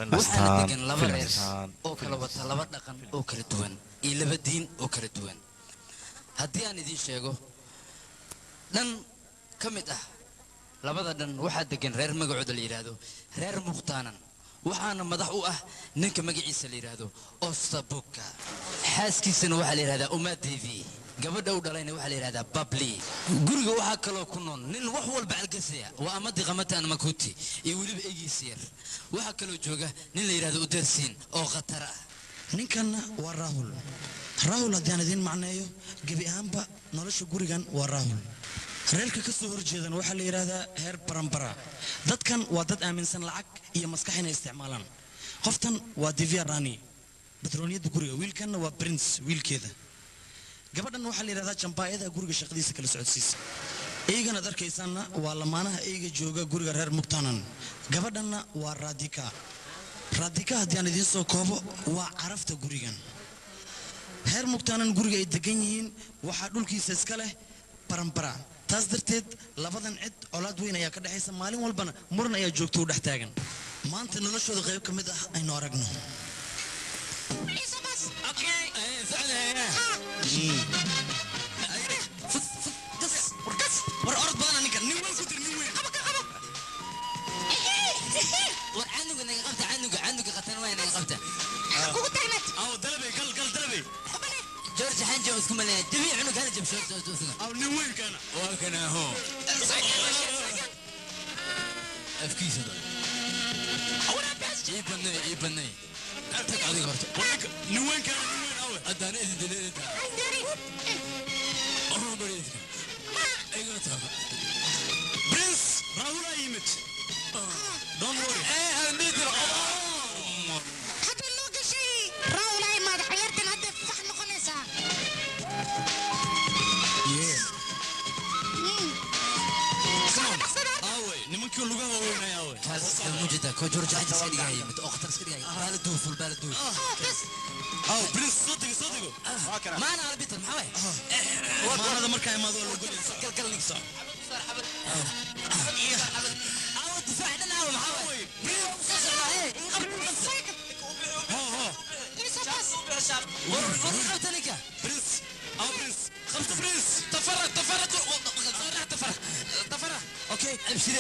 Waxaana Astaan degan laba reer Films. oo kala wata laba dhaqan oo kala duwan iyo laba diin oo kala duwan. Haddii aan idiin sheego, dhan ka mid ah labada dhan waxaa degan reer magacooda la yidhaahdo reer Muqhtaanan, waxaana madax u ah ninka magaciisa la yidhaahdo Ostabuka. Xaaskiisana waxaa la yidhahdaa Umadevi, gabadha u dhalayna waxaa la yidhahdaa Babli. Guriga waxaa kaloo ku nool nin wax walba algasaya, waa Amadi Qamata Makuti, iyo weliba egiisa yar. Waxaa kaloo jooga nin la yidhahdo Udersin oo khatar ah. Ninkanna waa Raahul. Raahul haddii aan idiin macneeyo, gebi ahaanba nolosha gurigan waa Raahul. Reerka ka soo horjeedan waxaa la yidhaahdaa heer Barambara. Dadkan waa dad aaminsan lacag iyo maskax inay isticmaalaan. Qoftan waa Divya Rani, batrooniyadda guriga. Wiilkanna waa Prince, wiilkeeda. Gabadhan waxaa la yidhahdaa Jambaayada, guriga shaqadiisa kala socodsiisa. Eygana ad arkaysaanna waa lamaanaha eyga jooga guriga reer Mugtanan. Gabadhanna waa Raadika. Raadika haddii aan idiin soo koobo, waa carafta gurigan. Heer Mugtaanan guriga ay degan yihiin waxaa dhulkiisa iska leh Barambara. Taas darteed labadan cid colaad weyn ayaa ka dhexaysa, maalin walbana muran ayaa joogto u dhex taagan. Maanta noloshooda qayb ka mid ah aynu aragno. War orod badana ninkan, nin weyn ku dir, nin weyn. War canuga naga qabta, canuga, canuga khatan waa naga qabta. Kugu tagnad. Aw dalabay, gal gal dalabay. George xanja isku maleeya jabi cunug hala jab. Aw nin weyn kana. Waa kana ho afkiisa dhan ii banay, ii banay, tag adiga horta. Nin weyn kana, nin weyn awe. Haddaana idin dilin iga tago. Prince Rahul aa yimid, don't worry. Hadda loo gashay Raawul ay imaada, ciyaartan hadda fax noqonaysaa. Dhaqsada. Awe nimankii lugaha waaweynay, awe? Kaas mujida ko George xanja iska dhigaya mid oo khatar iska dhigaya, baala duuful, baala duuf. Bas. Aw Prince, soo dego, soo dego. Maana arbiter maxaa waay? Maanada markaa imaado waa lagu goleysa. Gal gal nig soco. Aawo difaac dhan, aawo maxaa waay? Soo socdaa, ee ho ho. Iso bas. War war qabta ninka. Prince, aw Prince, qabta Prince. تفرق تفرق تفرق تفرق. Okay, ابشري.